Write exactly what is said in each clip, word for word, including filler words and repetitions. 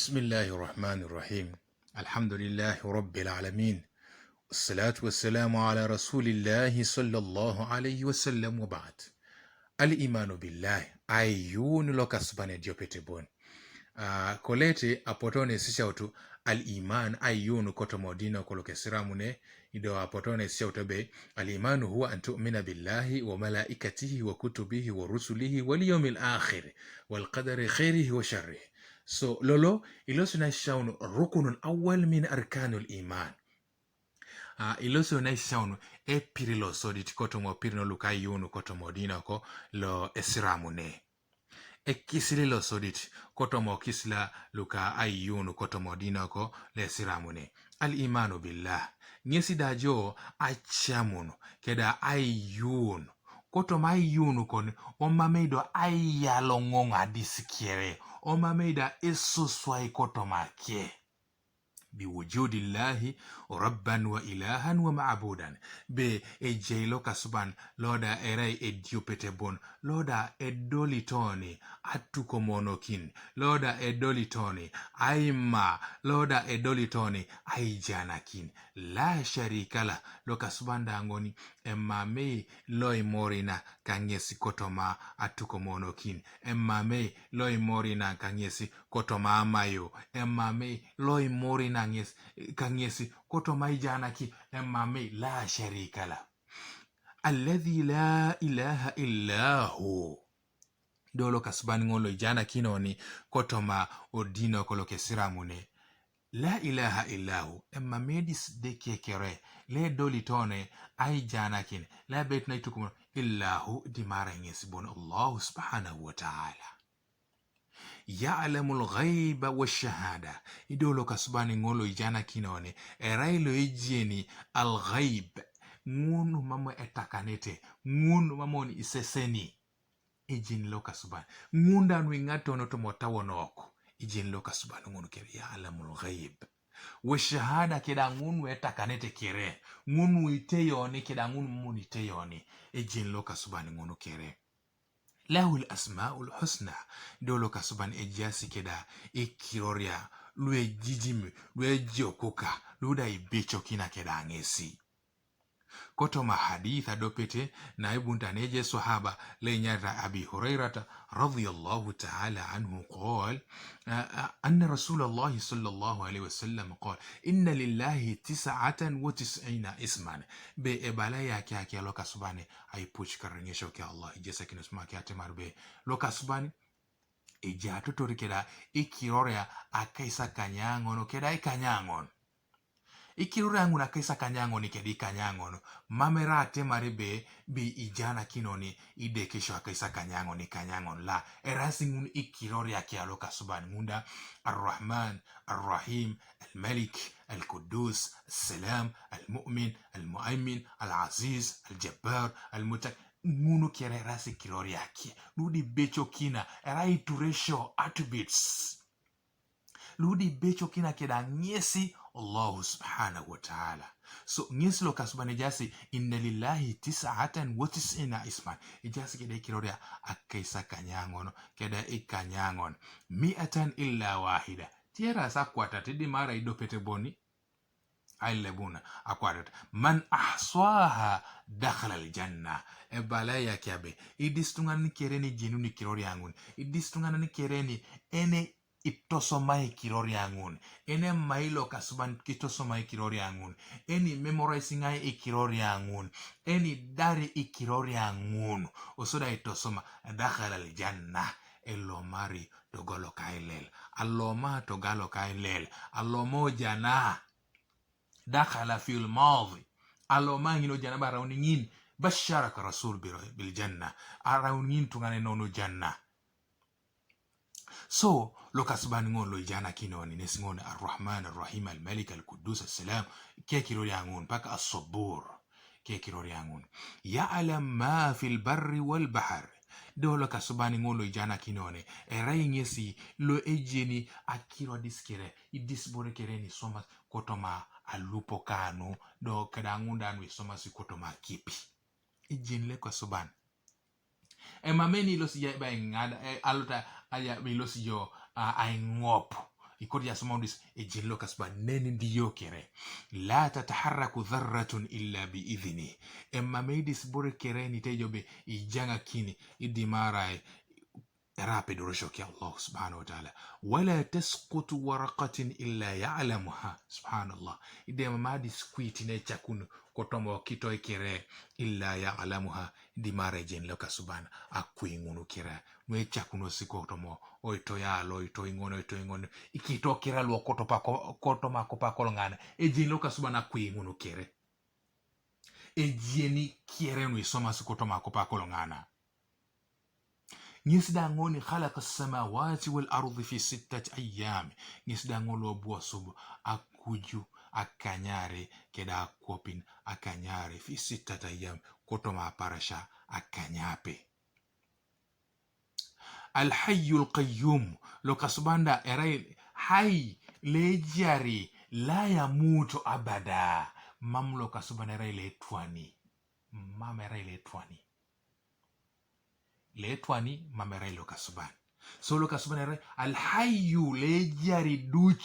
بسم الله الرحمن الرحيم. الحمد لله رب العالمين. والصلاة والسلام على رسول الله صلى الله عليه وسلم وبعد. الإيمان بالله, aiyuun lokasuban ediopet bon. Ah, kolete apoton esisautu al-iman, aiyuun kotoma odin oko lokesiramu ne, ido apoton esisautu ebe, al-iman huwa an tu'mina billahi wa malaikatihi wa kutubihi wa rusulihi wal yawmil akhir wal qadari khairihi wa sharrihi. So, lolo, ilosi naisisauno rukunul awwal min arkanul iman. Ah, ilosi naisisauno epiri losodit kotoma opir no luka aiyuun kotoma odin oko lokesiramu ne. Ekisila losodit kotoma okisila luka aiyuun kotoma odin oko lokesiramu ne. Al-imanu billah. Ŋesi da jo acamun, keda aiyuun. Kotoma aiyuun kon, omamei do aiyaloŋoŋ adis kere. Omamei da esuswai kotoma ke. Biwujudillahi rabban wa ilahan wa ma'budan. Be ejai lokasuban, lo da erai ediopet bon, lo da edolitoni atukomonokin, lo da edolitoni aima, lo da edolitoni aijanakin. La sharika lah, lokasuban da ŋoni emamei loimorina kaŋesi kotoma atukomonokin, emamei loimorina kaŋesi kotoma amayo, emamei loimorina ŋes-, kaŋesi kotoma ijanaki, emamei, la sharika lah. Alladhi la ilaha illa hu. Do lokasuban ŋon loijanakinoni kotoma odin oko lokesiramu ne. La ilaha illa hu, emamei edis de kekere, lo edolitoni aijanakin, lo ebeit naitukumon, illa hu, dimara ŋesi bon Allahu subhanahu wa ta'ala. Ya'lamul ghaiba wa shahada. Ido lokasuban ŋon loijanakinoni, erai loejeni al-ghaib. Ŋun mam etakanete, ŋun mam oni iseseni. Ejeni lokasuban. Ŋun da nuiŋaton toma otawonok. Ejeni lokasuban ŋun kere, ya'lamul ghaib. Wa shahada, keda ŋun nuetakanete kere. Ŋun nuiteyoni keda ŋun mam oni iteyoni. Ejeni lokasuban ŋun kere. Lahul asmaul husna. Do lokasuban ejaasi keda ikiroria luejijim, luejokuka, lu da ibecokina keda ŋesi. Kotoma hadith adopet naibunit aneje swahaba loenyarita Abi Hurairata radiyallahu ta'ala anhu qal, a, a, anna Rasulallahi sallallahu alaihi wasallam qal, inna lillahi tis'atan wa tis'ina isman. Be ebala yake ake lokasuban aipuc karaŋesio ke Allah, ijesakinos make atemar be lokasuban ejatotor keda ikiroria akaisakanyaŋon keda ikanyaŋon. Ikiroria ŋun akaisakanyaŋon keda ikanyaŋon, mam erai atemar be, be ijanakinoni idekesio akaisakanyaŋon ikanyaŋon, la, eraasi ŋun ikiroria ke lokasuban ŋun da, Arrahman, Arrahim, Almalik, Alkudus, Assalam, Almu'min, Almuaimin, Alaziz, Aljabbar, Almutak-, ŋun kere eraasi ikiroria ke, lu da ibecokina, erai ituresio attributes. Lu da ibecokina keda ŋesi Allahu subhanahu wa ta'ala. So, ŋesi lokasuban ejaasi, inna lillahi tis'atan wa tis'ina isman. Ejaasi keda ikiroria akaisakanyaŋon, keda ikanyaŋon. Mi'atan illa wahida. Tiyera sa kwatat, dimara idopet boni. Ailebuna, akwatat. Man ahsaha dakhala aljanna. Ebala yake abe, idis tuŋanan kere ni jenuni ikiroria ŋun. Idis tuŋanan kere ni ene itosoma ikiroria ŋun. Ene emai lokasuban kitosoma ikiroria ŋun. Ene memorize ŋai ikiroria ŋun. Ene idari ikiroria ŋun. Osoda itosoma, dakhala aljanna. Elomari toga lokailel. Aloma toga lokailel. Aloma ojana. Dakhala fil madi. Aloma ŋin ojana, ba araun ŋin. Basharaka Rasul bil, bil janna. Araun ŋin tuŋanan enono janna. So, lokasuban ŋon loijanakinoni, nes ŋon Arrahman, Arrahim, Almalik, Alkudus, Assalam, ke ikiroria ŋun, paka Assabur, ke ikiroria ŋun. Ya'lam ma fil barri wal bahr. Do lokasuban ŋon loijanakinoni, erai ŋesi loejeni akiro adis kere, idis bore kere ni isoma kotoma alupo kanu, do keda ŋun da nuisomasi kotoma akipi. Ijeni lokasuban. Emamei ni ilosi jo ebe aiŋada, e, alota, aja, ilosi jo, a, aiŋop. Ikot ja soma udis ejeni Lokasuban nen diyo kere. La tataharraku dharratun illa bi idhni. Emam idis bore kere ni tejo be ijaŋakini idi marae era apedorosho ke Allah subhanahu wa ta'ala. Wala tasqutu waraqatin illa ya'lamuha. Subhanallah. Ide mama diskwiti ne chakun kotomo kito ikere illa ya'lamuha. Idi marae ejeni Lokasuban akwi ŋunu kere. Nwe chakun osi kotomo oito yalo, oito iŋono, oito iŋono. Ikito kere luo kotopa ko-, kotoma kopa koloŋana. Ejeni Lokasuban akwi ŋunu kere. Ejeni kere nu isomasi kotoma kopa koloŋana. Ŋes da ŋoni khalaqa samawati wal ardi fi sittati ayyam. Ŋes da ŋo lo bu osubu akuju akanyare keda akwapin akanyare fi sittati ayyam kotoma aparasha akanyape. Alhayyul qayyum, Lokasuban da erai hai lejari la yamutu abada. Mam Lokasuban erai letwani. Mam erai letwani. Letwani mam erai Lokasuban. So Lokasuban erai alhayyu lejari duc.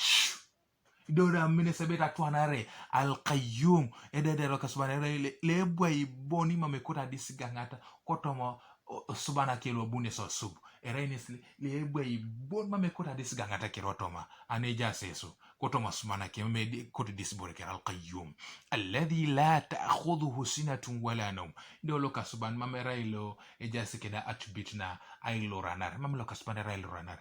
Ido da mine sebet atwanare alqayyum. Edede Lokasuban erai le, lebwa iboni mam ekot adis gaŋata kotomo o, osuban ake lo bu nes osub. Erai nes le, lebwa ibon mam ekot adis gaŋata kere otoma. Aneja sesu. Kotoma suban ake mam edi-, koti disibore kere alqayyum. Alladhi la ta'khudhuhu sinatun wala nawm. Ido Lokasuban mam erai lo ejasi keda atubit na ailuranar. Mam Lokasuban erai luranar.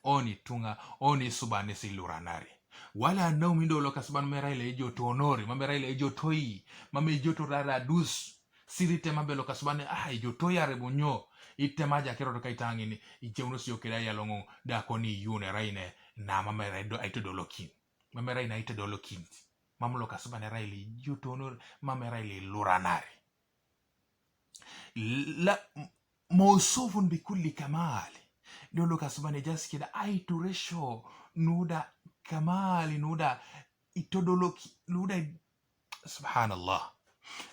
Oni tuŋa, oni suban nesi luranar. Wala nawm ido Lokasuban mam erai le ejotonori, mam erai le ejotoi, mam ejoto rara dus. Siri tema be Lokasuban, ah, ejotoi are bunyo. Itema ja kero ka itaŋini, ijeuno siyo keda yaloŋo, da koni yun erai ne, na mam erai do, aitodolokin. Mam erai na aitodolokin. Mam Lokasuban erai le ejotonori, mam erai le luranar. La, mausufun bi kulli kamal. Do Lokasuban ejasi keda aituresho nuda kamal, nuda itodoloki, nuda, subhanallah.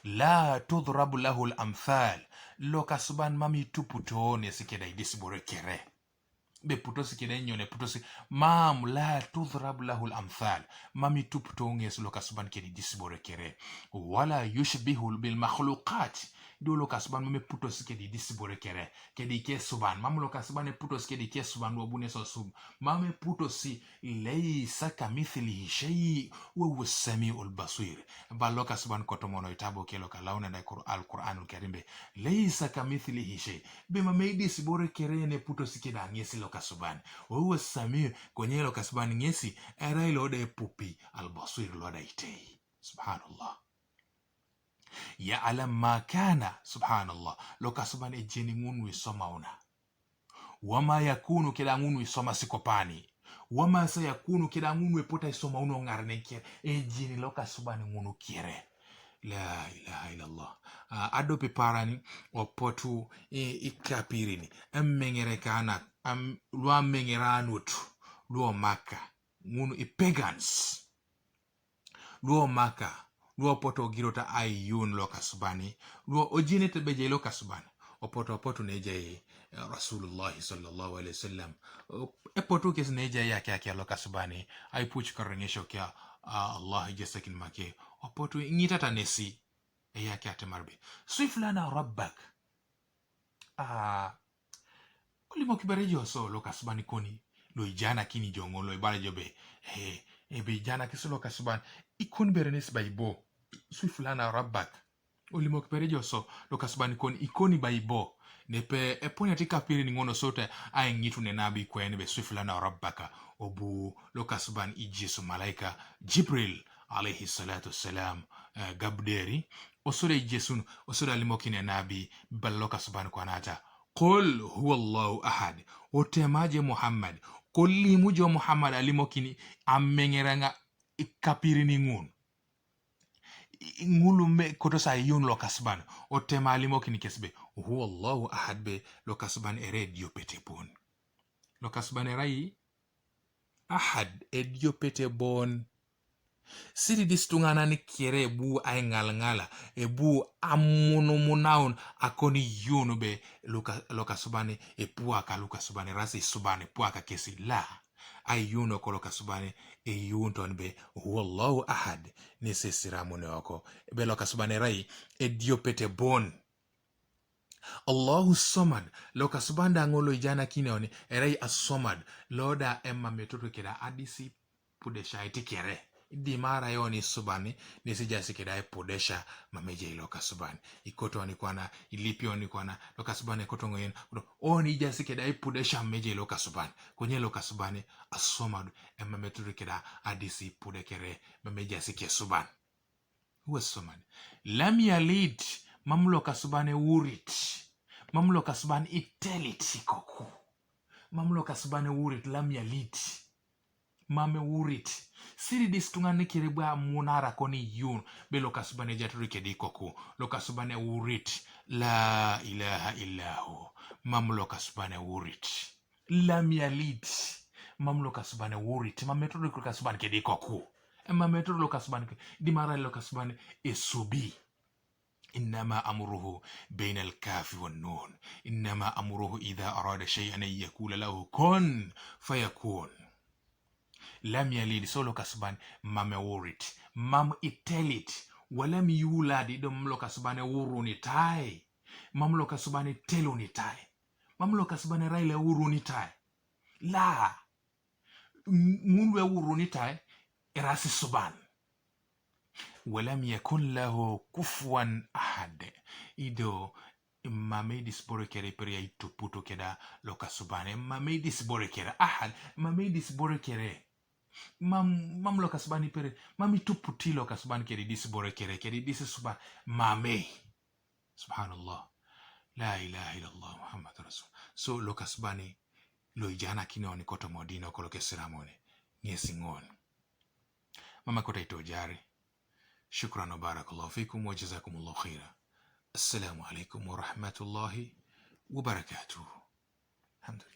La tudrabu lahu al-amthal. Lokasuban mam ituputo nesi keda idisibore kere. Be putosi keda inyo ne putosi. Mam la tudrabu lahu al-amthal. Mam ituputo ŋes Lokasuban kedi disibore kere. Wala yushbihu bil makhluqat. Do Lokasuban mam eputosi kedi disibore kere. Kedi ke suban. Mam Lokasuban eputosi kedi ke suban wa bu nes osub. Mam eputosi laysa kamithlihi shay wa huwa samiul basir. Ba Lokasuban kotomono itabo ke loka launa da Qur-, Al-Qur'anul Karim be. Laysa kamithlihi shay. Be mam idisibore kere ne putosi keda ŋesi Lokasuban. Wa huwa sami, konye Lokasuban ŋesi, erai lo da epupi, al-basir lo da itei. Subhanallah. Ya'lam ma kana, subhanallah. Lokasuban ejeni ŋunu isomauna. Wama yakunu keda ŋunu isomasi kopani. Wama sayakunu keda ŋunu epota isomauno ŋarne kere. Ejeni Lokasuban ŋunu kere. La ilaha illallah. Ah, adope parani, opotu i, ikapirini. Emeŋere kana, am, lua meŋere anut, luo Maka. Ŋunu i pagans. Luo Maka, luo poto ogirota aiyun Lokasubani, luo ojinete beje Lokasubani. Opoto, opoto neje, eh, Rasulullah sallallahu alaihi wasallam. O, epotu kes neje ya kia kia Lokasubani, ai puch karreŋesho kia, ah, Allah ijesekin make. Opoto iŋitata nesi, eya kia temarbe. Swif lana rabbak. Ah, olimok bere jo so Lokasubani koni, lo ijanakini joŋo, lo ibala jo be, eh, ebe ijanakis Lokasuban, ikoni bere nes baibo, swif lana rabbak. Olimok bere jo so Lokasuban koni, ikoni baibo. Nepe eponi ati kapirin ŋono sote, ai ŋitu ne nabi kwen be swif lana rabbaka. Obu Lokasuban ijesu malaika Jibril, alayhi salatu wassalam, eh, gabderi, osode ijesun, osode alimokine nabi, bal Lokasuban kwanata. Qul huwallahu ahad. Otemaje Muhammad. Kolimu jo Muhammad alimokini ameŋeraŋa ikapirini ŋun. I, ŋulu me kotosa yun Lokasuban. Otema alimokini kes be. Huwallahu ahad be Lokasuban ere diopete bon. Lokasuban erai Ahad, ediopete bon. Siri dis tuŋanan kere ebu aiŋalŋala, ebu amunumunaun akoni yun be Luka, Lokasuban epuaka, Lukasuban erasi isuban epuaka kesi la. Ai yun oko lokasuban, e yun toni be huwallahu ahad, ni sisiramune oko. Be lokasuban erai ediopet bon. Allahu somad, lokasuban da ŋol loijanakini oni, erai asomad, lo da emametoto keda adisi pudesha aitikere. Idim arai oni isubani, nesi ijasi keda aipudesha, mam ejai lokasuban. Ikoto oni kwana, ilipi oni kwana, lokasuban ekoto ŋoyen, oni ijasi keda aipudesha mam ejai lokasuban. Konye lokasuban asomad, emametoto keda adisi pudekere, mam ejasi kesuban. Huwa somad. Lam yalid, mam lokasuban ewurit. Mam lokasuban itelit ikoku. Mam lokasuban ewurit, lam yalid. Mam ewurit. Siri dis tuŋan kere bwa munara koni yun, be lokasuban ejatori kedi ikoku. Lokasuban ewurit. La ilaha illa hu. Mam lokasuban ewurit. Lam yalid. Mam lokasuban ewurit. Emametoto lokasuban kedi ikoku. Emametoto lokasuban ke-, idim arai lokasuban esubi. Innama amruhu baina alkafi wan nun. Innama amruhu idha arada shay'an an yakula lahu kun fayakun. Lam yalid, so lokasuban mam ewurit, mam itelit, walam yulad, ido mam lokasuban ewurunitai, mam lokasuban itelunitai, mam lokasuban erai loewurunitai. La. Ŋ-, ŋun luewurunitai eras isuban. Walam yakun lahu kufuwan ahad. Ido mam eidis boro kere ipere aituputu keda lokasuban. Mam eidis boro kere ahad. Mam eidis boro kere. Mam, mam lokasuban ipere. Mam ituputi lokasuban kede idis boro kere, kede idis isuban. Mam ei. Subhanallah. La ilaha illallah Muhammad Rasul. So lokasuban loijanakini oni kotoma odin oko lokesiramune, ŋesi ŋon. Mam ekoto aitojari. Shukran wa barakallahu fikum wa jazakumullahu khaira. Assalamu alaikum wa rahmatullahi wa barakatuh. Alhamdulillah.